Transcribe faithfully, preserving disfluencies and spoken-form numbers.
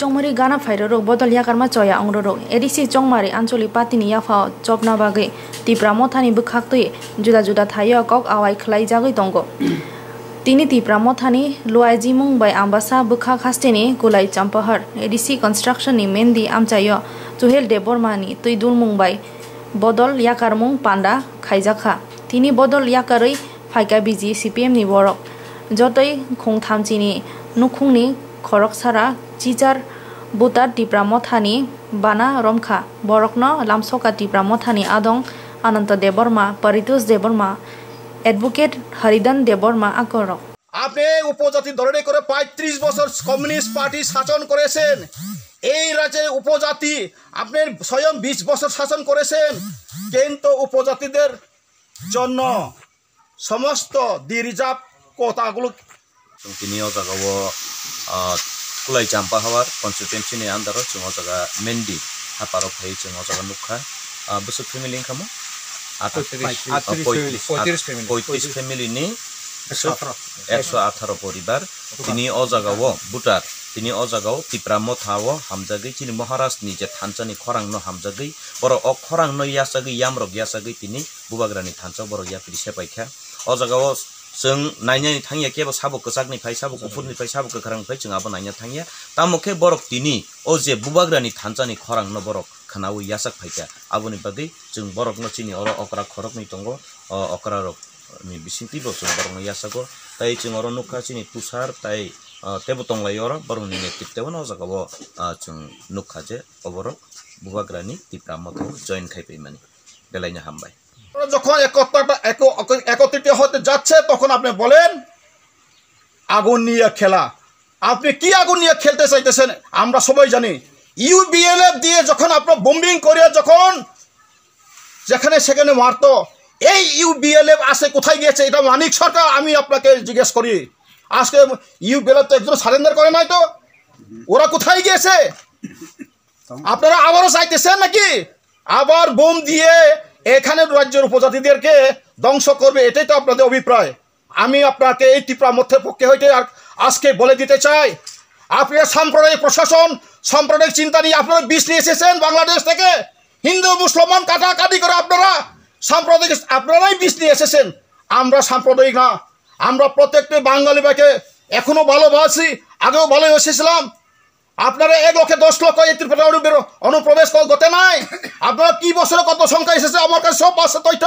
Chongmari gana phairorok bodol yakarma choya ongrorok. A D C Chongmari Ancholi Party ni yaphao chopna bagwi Tipra Mothani bwkhaktwi juda juda thaio kok awai khlaijagwi tongo. Tini Tipra Mothani luaijimung bai Ambasa bwkhak hasteni Kulai Champahar A D C Construction ni Mendi amchaio Suhel Debbarma ni twi dulmung bai bodol yakarmung panda khaijakha. Tini bodol yakarwi phaikha B J C P M ni borok. Jotoi khungthamchini nukhungni khoroksara chichar butar Tipra Mothani bana romkha. Borokno lamsoka Tipra Mothani adong Ananta Debbarma, Paritosh Debbarma, Advocate Haridan Debbarma akorok. আপনি উপজাতি ধরে করে পঁয়ত্রিশ বছর communist party শাসন করেছেন। এই রাজ্যে উপজাতি আপনি স্বয়ং বিশ বছর শাসন করেছেন, কিন্তু উপজাতিদের জন্য সমস্ত ডি রিজার্ভ কোটাগুলো Chwng tini o jaga o, ah, Kulai Champa Hawar constituency ni under o chwng o jaga Mendi haparo phai chwng o jaga nukha. Ah, bwswk family wngkha mo? Atwtwis, atwtwis, ah, poitris, poitris family. Poitris family ni ekso atharo poribar. Tini o jaga o butar, tini o jaga o Tipra Motha o hamjagwi chini Maharaj ni je thansa ni khorang no hamjagwi, borok o khorang no yachagwi, yamrok yachagwi tini Bubagra ni thansa o borok yapri sepaikha. O jaga o chwng nainani thangya kebo sabo kwchak ni phai, sabo kuphur ni phai, sabo kwkhwrang ni phai, chwng abo naina thangya. Tamo khe borok tini o je Bubagra ni thansa ni khorang no borok khwnaui yachak phaikha. Aboni bagwi chwng borok no chini oro okra khorok ni tongo, o okra rok ni bisingtwi bo chwng borok no yachago. Tai chwng oro nukha chini Tushar tai, ah, tebo tonglai oro borok ni netrito no o jaga o, ah, chwng nukha je oborok Bubagra ni Tipra Motha o join khai paimani. Belai no hambai. যখন একতা-, এক-, একত্রিত হতে যাচ্ছে, তখন আপনি বলেন, "আগুন নিয়ে খেলা।" আপনি কি আগুন নিয়ে খেলতে চাইতেছেন? আমরা সবাই জানি, ইউবিএলএফ দিয়ে যখন আপনার বোম্বিং করে, যখন যেখানে সেখানে মারতো, এই ইউবিএলএফ আছে কোথায় গিয়েছে? এটা মানিক সরকার, আমি আপনাকে জিজ্ঞেস করি, আজকে ইউবিএলএফ তো একজন সারেন্ডার করে নাই তো, ওরা কোথায় গিয়েছে? আপনারা আবারও চাইতেছেন নাকি আবার বোম দিয়ে এখানে রাজ্যের উপজাতিদেরকে ধ্বংস করবে? এটাই তো আপনাদের অভিপ্রায়। আমি আপনাকে এই টিপ্রা মথের পক্ষে হইতে আর আজকে বলে দিতে চাই, আপনারা সাম্প্রদায়িক প্রশাসন, সাম্প্রদায়িক চিন্তা নিয়ে আপনারা বিষ নিয়ে এসেছেন বাংলাদেশ থেকে। হিন্দু মুসলমান কাটাকাটি করে আপনারা সাম্প্রদায়িক, আপনারাই বিষ নিয়ে এসেছেন। আমরা সাম্প্রদায়িক না, আমরা প্রত্যেকটি বাঙালি ভাইকে এখনো ভালোবাসি, আগেও ভালোবেসেছিলাম। আপনারা এক লক্ষে দশ লক্ষ এই ত্রিপুরা অনুপ্র-, অনুপ্রবেশ ক-, করতে নাই। আপনারা কি বছরে কত সংখ্যা এসেছে আমার কাছে সব আছে তথ্য।